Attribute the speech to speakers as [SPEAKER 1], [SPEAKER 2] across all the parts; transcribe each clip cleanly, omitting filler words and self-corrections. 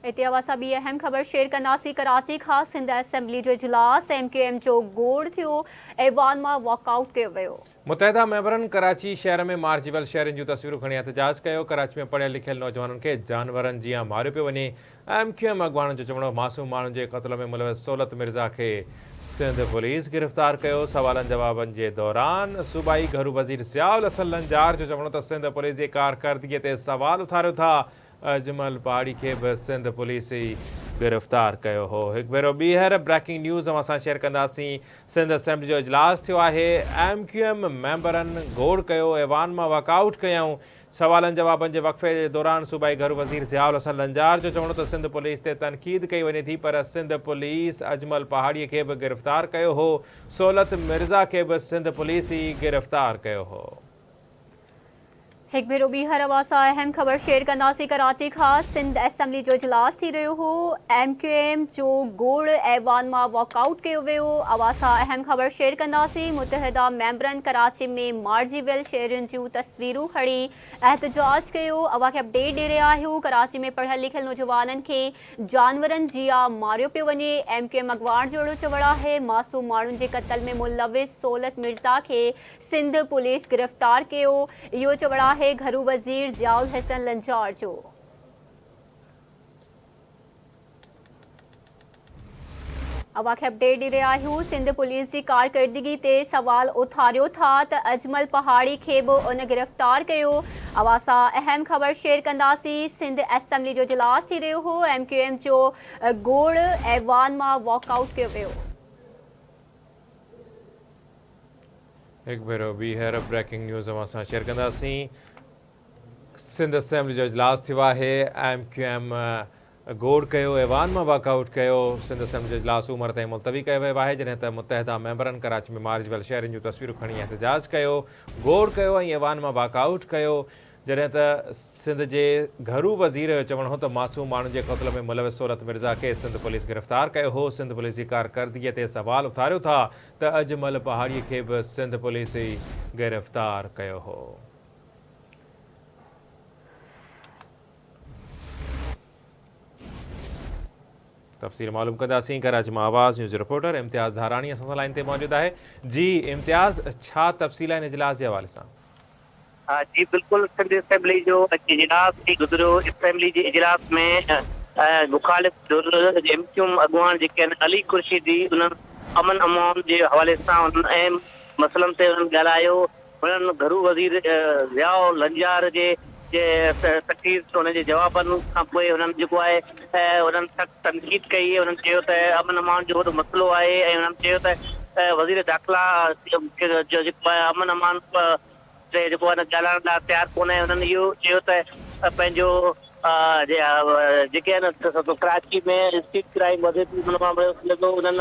[SPEAKER 1] اتي اوهان سان ٻي اهم خبر شيئر ڪنداسين، ڪراچي کان سنڌ اسيمبلي جو اجلاس، ايم ڪيو ايم جو گوڙ ٿيو، ايوان مان واڪ آئوٽ ڪيو ويو.
[SPEAKER 2] متحده ميمبرن ڪراچي شهر ۾ مارجي ويل شهرين جون تصويرون کڻي احتجاج ڪيو، ڪراچي ۾ پڙهيل لکيل نوجوانن کي جانورن جيان ماريو پيو وڃي، ايم ڪيو ايم اڳواڻن جو چوڻ هو معصوم ماڻهن جي قتل ۾ ملوث صولت مرزا کي سنڌ پوليس گرفتار ڪيو، سوالن جوابن جي دوران صوبائي گهرو وزير ضياء الحسن لنجار جو چوڻ هو ته سنڌ پوليس جي ڪارڪردگي تي سوال اٿاريو ٿا، اجمل پهاڙي کي به سنڌ پوليس ئي گرفتار ڪيو هو. هڪ ڀيرو ٻيهر بريڪنگ نيوز اوهان سان شيئر ڪنداسين. سنڌ اسيمبلي جو اجلاس ٿيو آهي، ايم ڪيو ايم ميمبرن گوڙ ڪيو، ايوان مان واڪ آئوٽ ڪيائون. سوالن جوابن جي وقفي جي دوران صوبائي گهرو وزير ضياء الحسن لنجار جو چوڻ هو ته سنڌ پوليس تي تنقيد ڪئي وڃي ٿي پر سنڌ پوليس اجمل پهاڙي کي به گرفتار ڪيو هو، صولت مرزا کي به سنڌ پوليس ئي گرفتار ڪيو هو.
[SPEAKER 1] هڪ ڀيرو ٻيهر اوهان سان اهم خبر شيئر ڪنداسين ڪراچي کان سنڌ اسيمبلي جو اجلاس ٿي رهيو هو ايم ڪيو ايم جو گوڙ ايوان مان واڪ آئوٽ ڪيو ويو اوهان سان اهم خبر شيئر ڪنداسين متحده ميمبرن ڪراچي ۾ مارجي ويل شهرين جون تصويرون کڻي احتجاج ڪيو اوهان کي اپڊيٽ ڏئي رهيا آهيون ڪراچي ۾ پڙهيل لکيل نوجوانن کي جانورن جيان ماريو پيو وڃي ايم ڪيو ايم اڳواڻ جو اهڙو چوڻ آهي معصوم ماڻهن جي قتل ۾ ملوث صولت مرزا کي سنڌ پوليس گرفتار ڪيو، اهو چوڻ آهي گهرو وزير ضياء الحسن لنجار جو. اوهان کي اپڊيٽ ڏئي رهيا آهيون سنڌ پوليس جي ڪارڪردگي تي سوال اٿاريو ٿا ته اجمل پهاڙي کي به ان گرفتار ڪيو اوهان سان اهم خبر شيئر ڪنداسين سنڌ اسيمبلي جو اجلاس ٿي رهيو هو ايم ڪيو ايم جو گوڙ ايوان مان واڪ آئوٽ ڪيو ويو.
[SPEAKER 2] هڪ ڀيرو ٻيهر بريڪنگ نيوز اوهان سان شيئر ڪنداسين سنڌ اسيمبلي جو اجلاس ٿيو آهي ايم ڪيو ايم گوڙ ڪيو ايوان مان واڪ آئوٽ ڪيو سنڌ اسيمبلي جو اجلاس عمر تائين ملتوي ڪيو ويو آهي جڏهن ته متحده ميمبرن ڪراچي ۾ مارجي ويل شهرين جون تصويرون کڻي احتجاج ڪيو گوڙ ڪيو ۽ ايوان مان واڪ آئوٽ ڪيو جڏهن ته سنڌ جي گهرو وزير جو چوڻ هو ته معصوم ماڻهن جي قتل ۾ ملوث صولت مرزا کي سنڌ پوليس گرفتار ڪيو هو، سنڌ پوليس جي ڪارڪردگي تي سوال اٿاريو ٿا ته اجمل پهاڙي کي به سنڌ پوليس ئي گرفتار ڪيو هو. تفصيل معلوم ڪنداسين ڪراچي مان آواز نيوز جو رپورٽر امتياز ڌاراڻي اسان سان لائين تي موجود آهي جي امتياز ڇا تفصيل آهن اجلاس جي حوالي سان.
[SPEAKER 3] جي بلڪل سنڌ اسيمبلي جو اڄ اجلاس ٿي گذريو اسيمبلي جي اجلاس ۾ مخالف ڌر ايم ڪيو ايم اڳواڻ جيڪي آهن علي خورشيدي انهن امن امان جي حوالي سان انهن اهم مسئلن تي انهن ڳالهايو هنن گهرو وزير ضياء لنجار جي تقرير ان جي جوابن کان پوء هنن جيڪو آهي انهن سخت تنقيد ڪئي انهن چيو ته امن امان جو وڏو مسئلو آهي ۽ انهن چيو ته وزير داخلا جو جيڪو آهي امن امان تي جيڪو آهي نه ڳالهائڻ لاء تيار ڪونهي هنن اهو چيو ته پنهنجو جيڪي آهن ڪراچي ۾ اسٽريٽ ڪرائيم وڌي ٿي ان مان لڳو انهن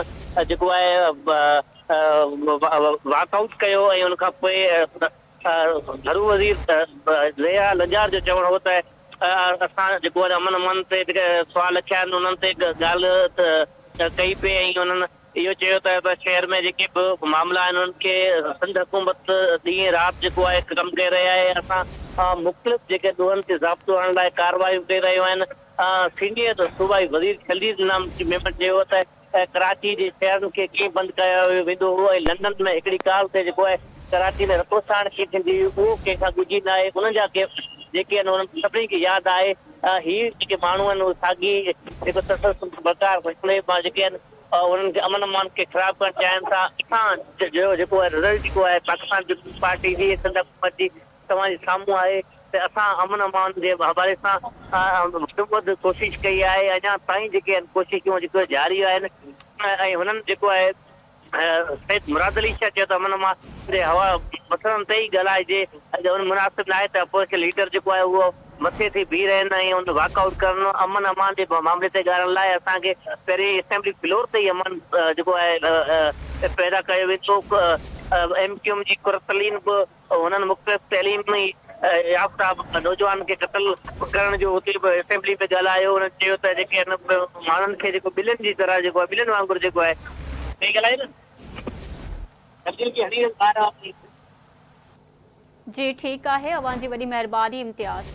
[SPEAKER 3] جيڪو آهي واڪ آئوٽ ڪيو ۽ ان کان پوء گهرو وزير ريا لنجار جو چوڻ هو ته اسان جيڪو آهي امن امان تي جيڪي سوال رکيا آهن انهن تي ڳالهه ڪئي پئي ۽ انهن اهو چيو ته شهر ۾ جيڪي به معاملا آهن انهن کي سنڌ حڪومت ڏينهن رات جيڪو آهي ڪم ڪري رهي آهي اسان مختلف جيڪي ڏوهن تي ضابطو آڻڻ لاء ڪارروايون ڪري رهيون آهن سينيئر صوبائي وزير خليل انعام ميمڻ چيو ته ڪراچي جي شهرن کي ڪيئن بند ڪيو ويندو هو ۽ لنڊن ۾ هڪڙي ڪال تي جيڪو آهي ڪراچي ۾ رتوڇاڻ ڪيئن ٿيندي هئي اهو ڪنهن کان ڳجهي ناهي انهن جا جيڪي آهن انهن سڀني کي ياد آهي هي جيڪي ماڻهو آهن اهي ساڳي جيڪو تسلسل برقرار رکڻ مان جيڪي آهن انهن کي امن امان کي خراب ڪرڻ چاهين ٿا، اسان جو جيڪو آهي رزلٽ جيڪو آهي پاڪستان پيپلز پارٽي جي سنڌ حڪومت جي توهان جي سامهون آهي ته اسان امن امان جي حوالي سان وڌ ۾ وڌ ڪوشش ڪئي آهي اڃا تائين جيڪي آهن ڪوششون جيڪو جاري آهن ۽ هنن جيڪو آهي سيد مراد علي شاهه چيو ته امن امان جي هوا مسئلن تي ئي ڳالهائجي اڄ ان مناسب ناهي ته اپوزيشن ليڊر جيڪو آهي اهو مٿي ٿي بيهي رهن ۽ ان واڪ آئوٽ ڪرن امن امان جي معاملي تي ڳالهائڻ لاء اسان کي پهرين اسيمبلي فلور تي ئي امن جيڪو آهي پيدا ڪيو ويندو ايم ڪيو ايم جي قرتلين به هنن مختلف تعليمي يافته نوجوانن کي قتل ڪرڻ جو اتي به اسيمبلي ۾ ڳالهايو هنن چيو ته جيڪي هن ماڻهن کي جيڪو ٻلين جي طرح جيڪو آهي ٻلين وانگر جيڪو آهي صحيح ڳالهايو نه
[SPEAKER 1] جي ٺيڪ آهي اوهان جي وڏي مهرباني امتياز.